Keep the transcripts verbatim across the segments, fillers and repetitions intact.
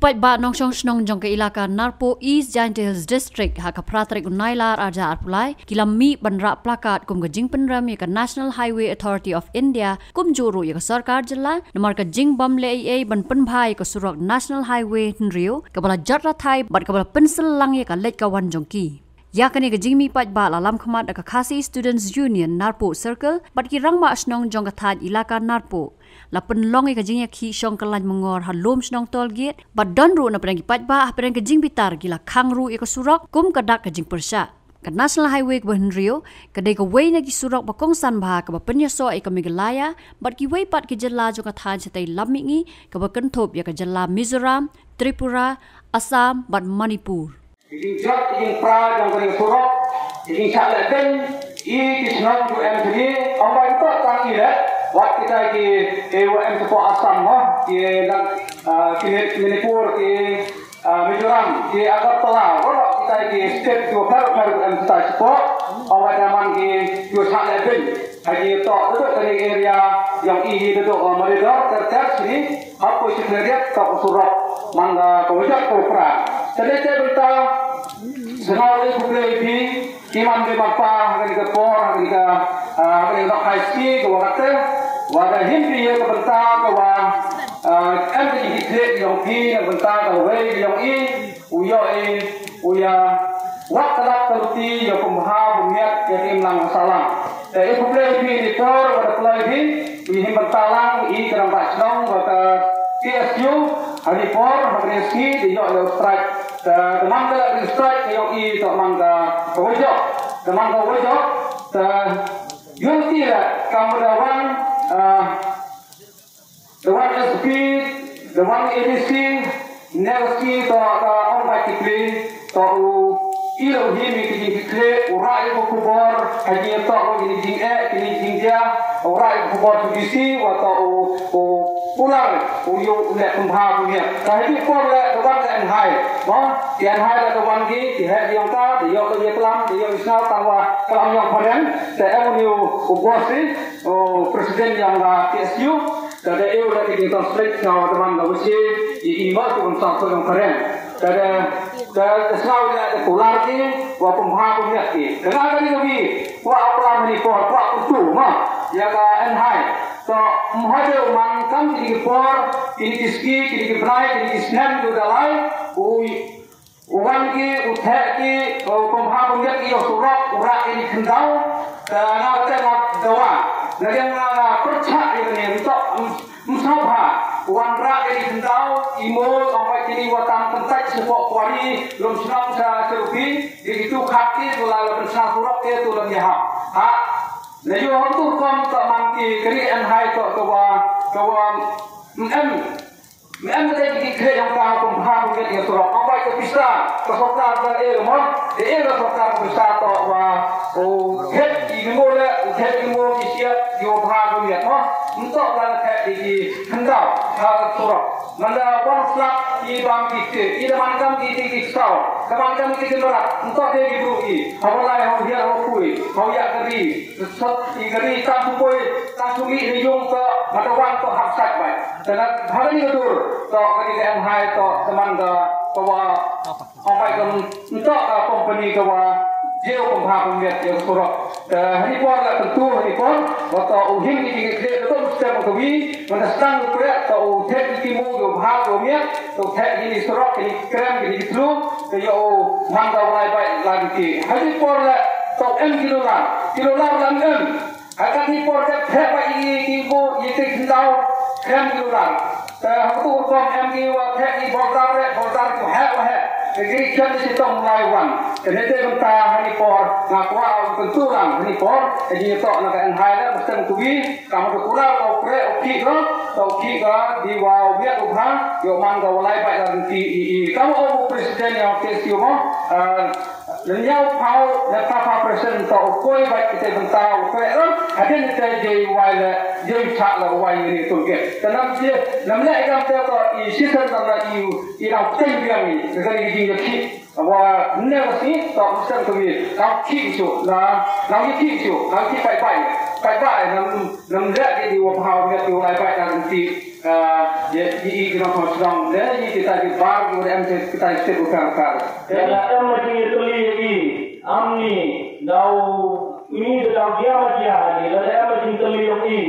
Paidbah nongshong shnong jong ka ilaka Narpuh, East Jaintia Hills District, ha ka phra tarik u Nailar arja arpulai, ki la mih ban rah plakat kum ka jingpynrem ïa ka National Highway Authority of India, kumjuh ruh ïa ka sorkar jylla, namar ka jingbym leh ei ei ban pynbha ïa ka surok National Highway hynriew, kaba la jot rathai bad kaba la pynsyllok ïa ka leit ka wan jong ki. Ïa kane ka jingmih paidbah la lam khmat da ka Khasi Students Union Narpuh Circle bad ki rangbah shnong jong ka thaiñ ilaka Narpuh. La pynlong ïa ka jingïakhih shong kyllain mangor ha lum shnong Tollgate bad don ruh na pdeng ki paidbah ha pdeng ka jingbitar ki la khang ruh ïa ka surok kum ka dak ka jingpyrshah. Ka National Highway kaba hynriew ka dei kawei na ki surok ba kongsan bha kaba pynïasoh ïa ka Meghalaya bad kiwei pat ki jylla jong ka thaiñ shatei lam mihngi kaba kynthup ïa ka jylla Mizoram, Tripura, Assam bad Manipur. Ki jingjot ki jingpra jong kane ka surok, ki jingshah leh beiñ, i ki shnong ki em kine, ong bai to tang i leh, wat kita ki, eh, wa em shapoh Assam mo, ki nang, ah, ki Manipur, ki, ah, Mizoram, ki Agartala, wa kita ki state ki wa pher pher em kita shapoh, ong bai da man ki, ki wa shah leh beiñ. Ha ki to, to kane area, yong i hi to, ah, Malidor, ter ter sini, Hapdeng shi khyndiat ka surok man la ka wajak ka pra. Te dei te bynta sngewbha khublei phi ki man ki man pa ha kane ka por ha kane ka, ah, ha kane ka high school ka wa kate wa da him phi ïa ka bynta ka wa, ah, em ka jingkitkhlieh jong phi na ka bynta ka wei jong i u ïoh i u ïa wat ka lak ka luti ïa ka bha bun miat ïa ka imlang sahlang. Te i khublei phi ni por wa da khublei phi i him bynta lang i ka rangbah shnong wa ka K S U ha ni por ha ka ski di ïoh ïa u strike. Te man ka la ïa u strike ka ïoh i to man ka ka wajok. Te man ka wajok te ïoh ti la kam da wan, ah, Da wan S P, da wan A D C, ne S P to ka ong ba ki pli, to u i lo hi mi ki jing ki kle, u rai ko kubor, ha ji to ko jing jing e, ki jing jing dia, u rai ko kubor tu D C, wa to u, u pular, u yu u le kumbha u nya. Ka hi por le da wan ka en hai, no? Ki en hai le da wan ki, ki he di ong ta, di yo ko ye klam, di yo isnal tang wa klam yong paren, te em u ni u boss, u president yong la K S U, Te da eu la ki jingtong split sngewbha da man da wishi i i ma tu bang sang tu yang karen. Te da da sngewbha da da kular ki wa pum ha pum yak ki. Te na ka ni ka wi wa aplam ni por wa tu ma ya ka en hai. To mha de man kam ki por ki ni ki ski ki ni ki brai ki ni ki snem tu da lai. Ui U wan ki, u theh ki, u pynbha pynbiang ki ïa u surok, u rah ïa ki khyndaw, te nga kata nga dawa. Nga ïa nga, nga pyrshah ïa kane, mynta, ym, ym sngewbha. U wan rah ïa ki khyndaw, i mol, ong bai kini wa tam kyntait sha pok kwari, lum shnong sha Syruphi, ïa ki tu khat ki, tu la la pynshah surok ki, tu la ïa hap. Ha, na ïoh hangtu rukom ta man ki, kani en hai to, to wa, to wa, mm, em. Me em te ki kre jong ka pynbha pynbiang ïa surok. Ong bai ka pisa ka sorkar ka e mo. E e ka sorkar ka pisa to wa. O het ki mo le, het ki mo ki siat ki wa bha pynbiang mo. Ntok la het ki ki khyndaw ha surok. Manda wan slap ki bam ki ke. I da man kam ki ki ki saw. Ka man kam ki ki merak. Ntok de ki bru ki. Ha wa lai ha hiar ha kui. Ha ya ka ri. Sot i ka ri tang tu poi, tang tu mi ni yung to, mata wan to hap sat bai. Te na bha ni ka dur, to ka ni ka em hai to, teman ka, ka wa, ong bai ka, nto ka company ka wa, jeo ka bha ka miat jeo surok. Te hani por la tentu, hani por, wa to u him ni ki kre, to u stem ka wi, mana stang u kre, to u thek ni ki mu, u bha, u miat, to thek ni surok, ni krem, ni tru, te yo u man ka wa lai bai la ki. Hani por la, to em ki dolar, ki dolar la em. Ha kani por te thep ba i, i bo, i te khyndaw, khlem ki ular. Te ha tu rukom em ki wa thep i bordar re, bordar ko he wa he. Te ki khlem ki tong lai wan. Te ne te bynta ha ni por, nga kwah u kyntu lang ha ni por, te ni to na ka en hai le, mesti ku wi, ka ma tu kular ko pre, o ki ko, to ki ko, di wa u biak u bha, yo man ko wa lai ba la ti i, i. Ka ma o president ya ke si mo, ah, Lynñiaw phaw, lynta phaw percent to u koi bad kita bynta u koi, eh, hadien kita jai wai le, jai chak le wai ni tu ke. Tanam je, nam le jam te to i season nam le i, i nau teng biang ni, ka ni jing ki. Wa ne si to season tu ni, nau ki chu, na, nau ki chu, nau ki pai pai, pai pai, nam, nam le di wa phaw ne tu lai pai nam ti, eh, Ye, i, i, ki nongshong shnong, ne, i, kita ki bar, ki em, ki, kita ki step, ka, ka. Lada em ma jingïatylli ïa i, amni, daw, ini da daw jia ma jia ha i, lada em ma jingïatylli ïong i,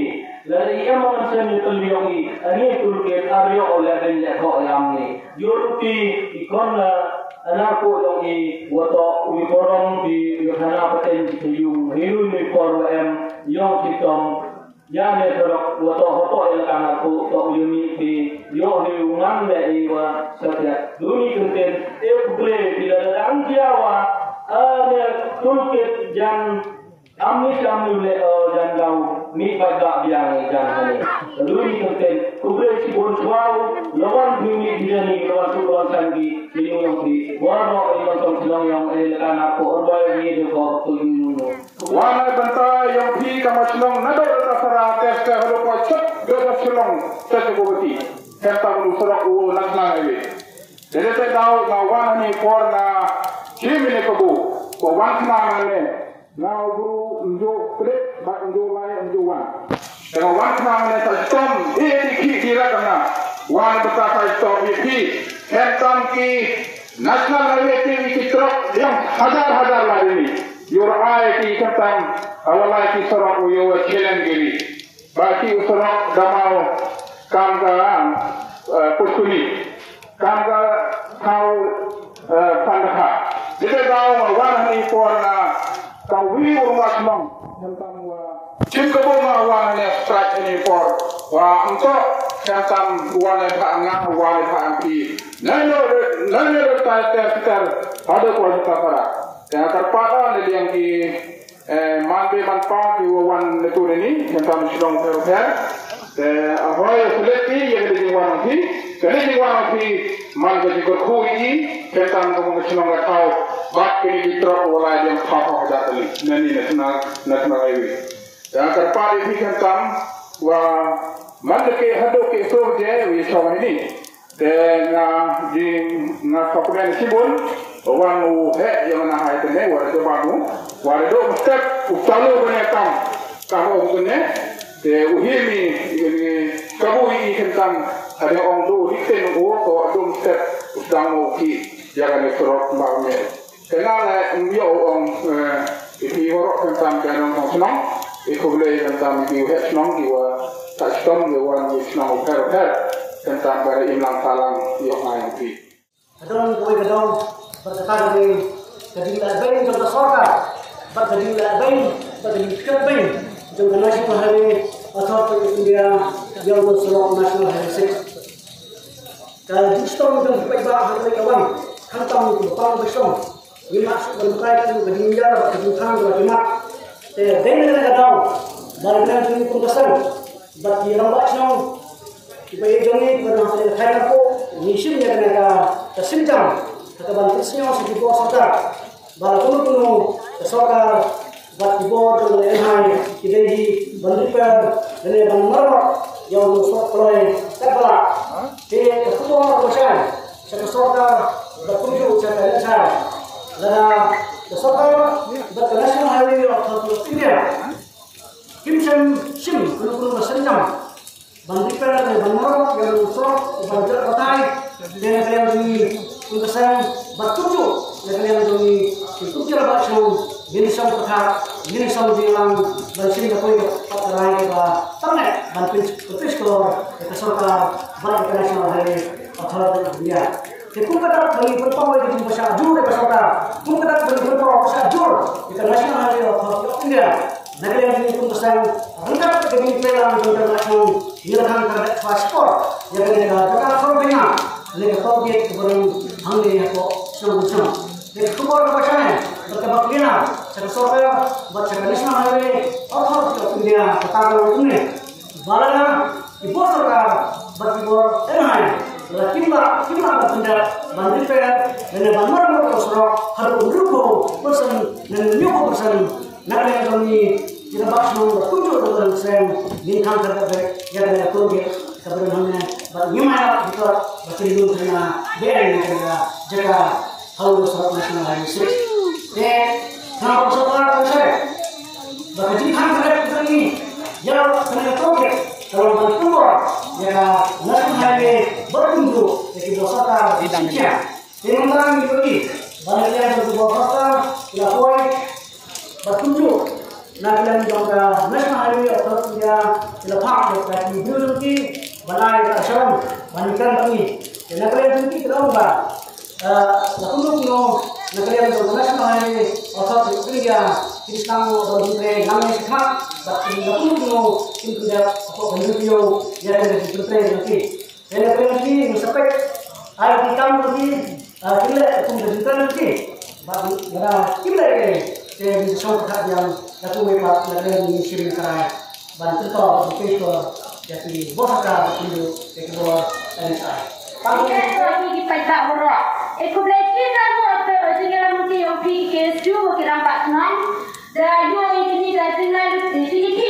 lada i em ma ngan shem ïatylli ïong i, ani toolkit, ar ïoh leh beiñ leh thoh ïa amni. Jur ruh phi, i khon la, anar ko ïong i, wa toh, u i porong phi, u i khana pateng ki yung, hi u i por wa em, ïong ki tong, Ïa ne surok, wa toh hapoh ïalehkai na phuh, toh u ïa mih phi, ïoh hi u ngan leh i wa, sa phi. Duni kyntien, e pukre, phi da dang jia wa, a ne toolkit jan, am ni kam ni leh, o jan daw, mih bad ba biang jan ha ni. Duni kyntien, pukre shibun shuwa u, lawan phi mih phi da ni, lawan suk lawan san phi, phi ïoh phi, wa ro, i wa tong silong ïong, e lehkai na phuh, or ba ïa ni de ko, tu ïoh. Wan ai bynta ïong phi kama shnong naduh da Tasara test haduh ka chot da Shillong test ko bati. Kata menu surok u national highway. Dede te daw nga wan hani por na shim ini kabu. Ko wan khnang ne. Nga bru njo prit ba njo lai njo wan. Te nga wan khnang ne sa stom e di ki di rat na. Wan bynta sa stom e phi. Khetam ki National Highway te wi ki trok liang hajar hajar la ri ni. Yor ai ki khetam, awalai ki surok u yo chelen giri. Ba ki u surok damau kam ka, eh, Puskuni. Kam ka thau, eh, Pandakha. Dite daw ma wan hani por na ka wi u ma shnong. Khetam wa Chim ka boma wan ne strike ni por. Wa ym to khetam wan ne pha nga wan ne pha ang pi. Nai no nai no ta ter ter hado ko ta para. Ya kar pada ne liang ki, eh, man be man pa ki wan ne tu ni khetam shlong ter ter. Te a hoi select ki ye ki wan ki. Kene ki wan ki man ka ji ko khu i khetam ko mo shlong ka thau. Bak ki ni trok wala liang pha pha da tali. Ne ni ne na na na ai wi. Te nga kyrpad ïa phi khamtam, wa man la ki haduh ki sur je, wi shong ini. Te nga jing nga sokmen shibun, wan u heh ïa nga hai tene, wa da wan u, wa da duk step, u talu bane tam, tam u bane, te u himi, ini, kabu i khamtam, ada ong du, dikten u, ko duk step, u dang u ki, ïa kane surok mbak me. Te nga la ym ïoh u ong, eh, i phi waroh khamtam ka nongshong shnong, i khublei khamtam i phi u heh shnong, i wa ta shnong, i wan i shnong u pher u pher, khamtam ba da im lang pha lang ïoh ngai i phi. Ka don kawei ka daw, bad kata ka dei, ka dei la beiñ jong ka sorkar, bad ka dei la beiñ, bad ka dei la beiñ jong ka National Highway Authority of India, jong ka surok National Highway six. Ka jingshitom jong ki paidbah ha kane ka wan, khamtam ki pang ba shitom. Ngim lah shuh ban batai ka jingïar bad ka jingthang jong ki mat. Te dei na kane ka daw ba na kane ka jingïakhun ka seng bad ki rangbah shnong, ki paidbah jong ngi kiba don ha kane ka thaiñ Narpuh, ngi shim ïa kane ka, ka sienjam kata ban pynsngew sha ki bor sorkar. Ba la kumno kumno ka sorkar bad ki bor jong ka N H A I ki dei hi ban repair lane ban maramot ïa u surok kloi katba lah. Te ka khubor kaba shai sha ka sorkar bad kumjuh sha ka N H A I, lada ka sorkar bad ka National Highway Authority of India kim shym shim kumno kumno ka sienjam ban repair ne ban maramot ïa u surok ban jot batai. Te na ka liang jong ngi kum ka seng bad kumjuh na ka liang jong ngi kum ki rangbah shnong, ngin shong pyrkhat, ngin shong jingïalang ban shim da kawei pat ka rai kaba tam eh ban pynshkor ïa ka sorkar bad ïa ka National Highway Authority of India. Te kum ka dak ba ngi pynpaw ïa ka jingpynshah jur ïa ka sorkar, kum ka dak ba ngi pynpaw pynshah jur ïa ka National Highway Authority of India, na ka liang jong ngi kum ka seng, ryngkat bad ka jingpynlang jong ka National, ngi la khang ka dak ba shipor ïa kane ka jaka khaw bynga ne ka toll gate kaba don hangne hapoh shnong shnong. Te ka khubor kaba shane bad kaba kylliang sha ka sorkar bad sha ka National Highway Authority of India kata ka long kumne. Ba lada ki bor sorkar bad ki bor N H A I la kim lah, kim lah ban pyndep, ban repair lane ban maramot ka surok haduh hynriewphew percent ne hynñiewphew percent, na ka liang jong ngi ki rangbah shnong bad kumjuh ka seng ngin khang kyrkieh ïa kane ka toll gate kaba don hangne bad ngim ai lad ki trok ba kin lum kane ka beiñ ne kane ka jaka. Hau surok National Highway six. Te nga ba ka sorkar ka shai ba ka jingkhang ka dep ka jong ngi ïa kane ka toll gate ka long ban pynbor ïa ka National Highway Sorkar Shisha. Te mynta ngi ïohi ba na ka liang jong ka sorkar ki la poi bad kumjuh na ka liang jong ka National Highway Authority of India ki la phah ïa ka ki briew jong ki ban ai ka assurance ban ïakren bad ngi. Te na ka liang jong ki ki la ong ba, eh, la kumno kumno na ka liang jong ka National Highway Authority of India ki sdang ban pyntrei nangne shakhmat bad la kumno kumno kin pynjah hapoh ka U P O ïa ka pyntrei jong ki. Te na ka liang jong ngi sa peit ai ki kam jong ki, ah, ki leh kum ka jingkren jong ki. Bad lada kim leh ei ei te ngi sa shong pyrkhat biang da kawei pat na ka liang jong ngi shim ïa ka rai ban pynpaw bad pynpaw ïa ki bor sorkar bad kumjuh ïa ki bor N H I. Tang ki paidbah baroh. E khublei shibun ïa ka jingïalam jong phi ki K S U ki rangbah chnong. Da ïoh ïa kine ki jinglai lut ïa kine ki